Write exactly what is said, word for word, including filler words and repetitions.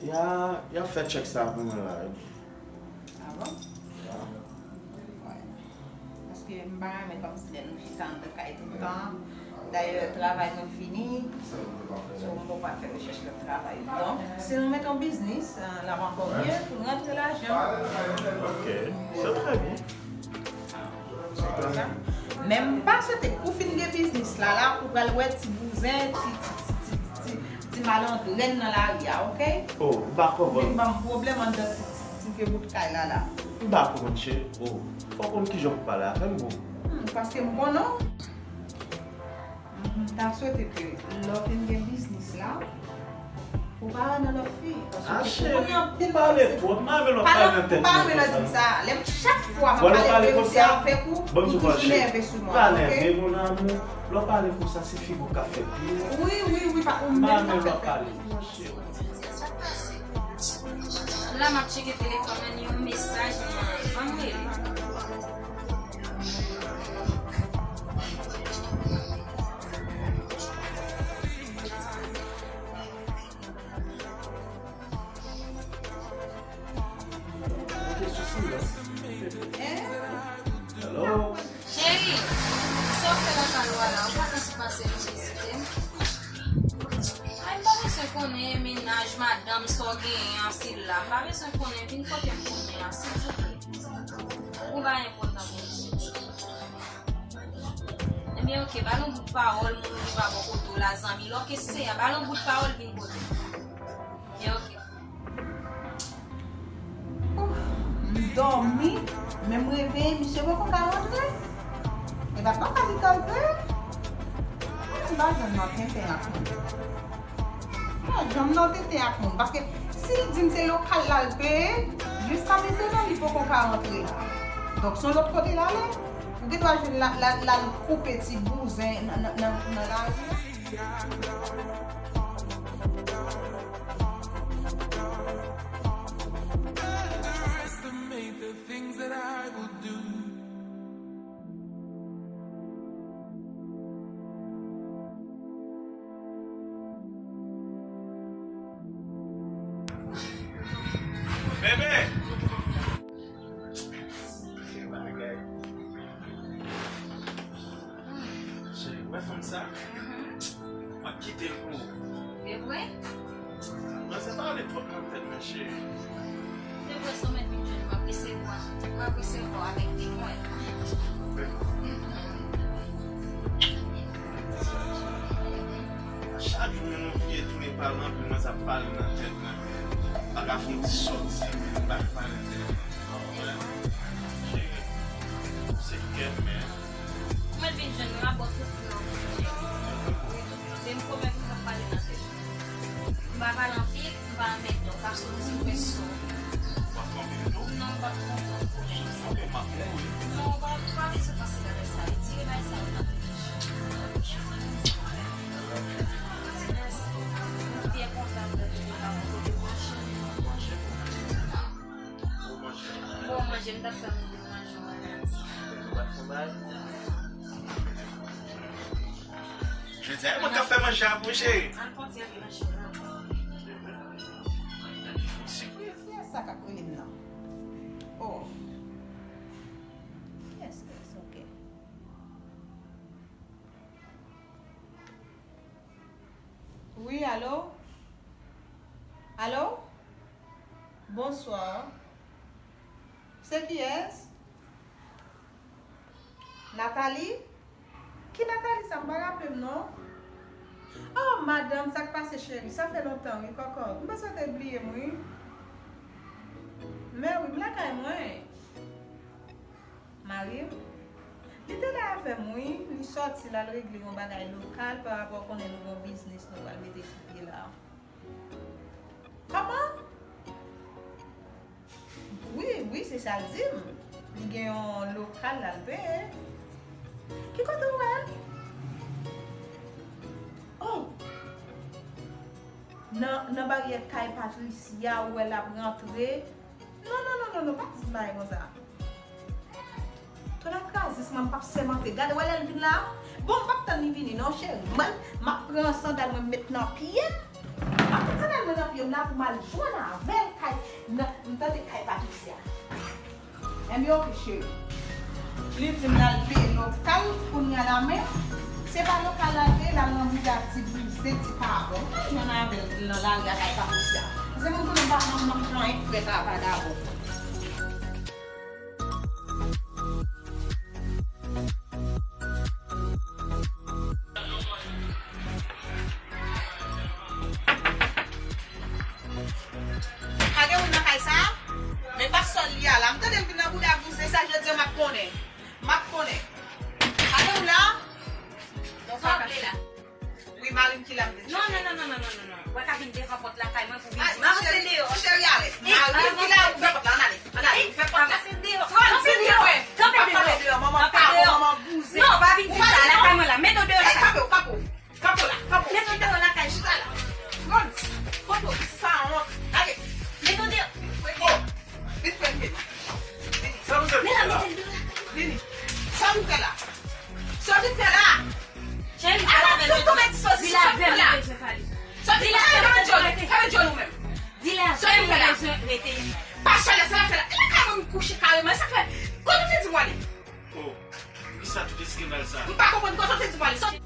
Y a, y a fè tchèk sa pou mwen la. Ah bon? Ya. Wè. Paske m pa renmen kòmsi lè nou chita anndan kay tout tan. Dayè, travay mwen fini. So, m poko al fè rechèch lòt travay. Donk, si nou mete yon biznis, ah, l ap ankò mye pou n rantre lajan. Ok, se trè byen. Men m pa swete pou fin gen biznis la, la, ou pral wè ti bouzen, ti, ti, ti, ti, ti, ti malandren nan lari a, ok? Oh, m pa konprann. Vin ban m pwoblèm anndan ti, ti, ti vye bout kay la, la. M pa konprann, cheri. Oh, fò w konn kijan pou pale avè m, boo. Hmm, paske m konnen w. M ta swete ke lè w fin gen biznis la, ou pa nan lòt fi. Paske ou konnen anpil moun se. Ah, cheri, ou pale twòp. M pa renmen lè w pale nan tèt mwen konsa. Pa nan, ou pa renmen lè w di m sa. Lè m, chak fwa m ap pale verite avèk ou, ou toujou nève sou mwen, ok? Pa nève, mon amour. Lè w pale konsa, se figi w k ap fè pi. Wi, wi, wi, pa ou menm k ap fè pi. M pa renmen lè w pale. La, m ap tcheke telefòn nan, ni yon mesaj mwen. Ban m rele. Hello? Cheri, sa w fè nan kay ou a la? Ou pa konn si pase vin vizite m? Ay, m pa bezwen konnen mennaj madanm sa w genyen an, sila. M pa bezwen konnen, vin kote m kounye a, silvouplè. Ou pa enpòtan pou m. Ebyen, ok, ba l yon bout pawòl, moun ki pa bò kote w la, zanmi. Lè w ke se a, ba l yon bout pawòl, vin kote m. Ebyen, ok. Ouf, m dòmi, men m reveye, misye poko ka rantre. E pa papa li kanpe. M pa janm nan tenten ak moun. M pa janm nan tenten ak moun. Paske si l di m se lokal la l peye, jiska mentnan li poko ka rantre. Donk, se yon lòt kote l ale. Ou gen dwa jwenn l al, l al, l al koupe ti bouzen nan, nan, nan, nan lari a. Underestimate the things that I will do. Bebe! Bagay. Cheri, wè fanm sa? Mhm. M ap kite l pou ou. E vre? Mwen se pale twòp nan tèt mwen, cheri. E vre, sa w mèt vin jwenn mwen, m ap resevwa. M ap resevwa w avèk de mwen. Mhm. Chak jou menm yon vye toune pale anpil, mwen sa ap pale nan tèt mwen. Pa ka fè yon ti sòti, m pa ka pale nan telefòn. Cheri, se kè m, men. Ou mèt vin jwenn mwen, m ap ba w tout love. Wi, tout love. E m pwomèt ou m p ap pale nan tèt. M pa pale anpil, m pa anmède w, pa soti, ou fè sa w vle. W ap pran anpil tou? Non, m p ap pran anpil tou. Sanble m ap mouri. Non, ou pa, ou pa bezwen panse bagay sa. Retire bagay sa yo nan tèt ou. Mèsi. M byen kontan de vin la, kote manje. Manje pou mwen. Bon, manje, m t ap tann ou pou manje, mwen la. Ou pa t fon bagay? Jodi a, e mwen k ap fè manje a pou ou, cheri. Al fon ti anvi manje la. Kiyès sa k ap rele m nan? Oh. Kiyès, kiyès, ok. Wi, alo? Alo? Bonswa. Se kiyès? Nathalie? Ki Nathalie sa? M pa raple m non. Oh, madanm, sa k pase, cheri? Sa fè lontan, wi, kòkòt. M panse w te bliye m, wi. Men wi, m lakay mwen. Mari m? Li te la avè m, wi. Li sòti, l al regle yon bagay lokal pa rapò konnen nou gen yon biznis nou pral mete sou pye la. Kòman? Wi, wi, se sa l di m. Li gen yon lokal l al peye. Ki kote w wè l? Oh! Nan, nan baryè kay Patricia, ou wè l ap rantre. Non, non, non, non, non, pa di m bagay konsa. Tò la kraze, si mwen m p ap sèmante. Gade, wè lè l vin la. Bon, m p ap tann li vini, non, cheri. Mwen, m ap pran sandal mwen, m met nan pye m. M ap met sandal mwen nan pye m. La pou m al jwenn avè l kay nan, m tande kay Patricia. Enben, oke, cheri. Li di m l al peye lopital kounye a la, men se pa lokal l al peye, l al nan bouda ti brize, ti pa bon. M pa jwenn avè l nan lari a kay Patricia. Se moun konnen m pa nan, nan pran eksprès a vagabon. Pa gen moun nan kay sa? Men pa sòl li a la. M tande l vin nan bouda brize, sa jodi a m ap konnen. M ap konnen. Pa gen moun la? Non, sa w ap vle la? Wi, mari m ki la m vin chèche. Non, non, non, non, non, non, non, non. W pa ka vin devan pòt lakay mwen pou vin di m avanse deyò. Cheri, ale. Mari m ki la, ou fè pòt la, ann ale. Ann ale, ou fè pòt la. Avanse deyò. Frantz, vin deyò. Kanpe deyò. Kanpe deyò, manman pa bon, manman bouzen. Non, pa vin di sa, lakay mwen la. Mete w deyò lakay. Kanpe w, kanpe w. Kanpe w la, kanpe w. Mete w deyò lakay, chita la. Frantz, kote w sanwont. Gade. Mete w deyò. Oh, vin fè l vini. Vini. Sa nou fè la? Vini. Sa nou fè la? Sa nou fè la? Cheri, pale avè l. Ala tout ou mèt sòsi, sa nou fè la? Sòsi, fèmen djòl ou, fèmen djòl ou menm. Di l avè m, mwen bezwen rete. Pa sòl la, sa l ap fè la? E lakay mwen m kouche kareman, sa fè. Kote w te di m w ale? Oh, kisa tout eskandal sa? M pa konprann, kote w te di m w ale? Sòti.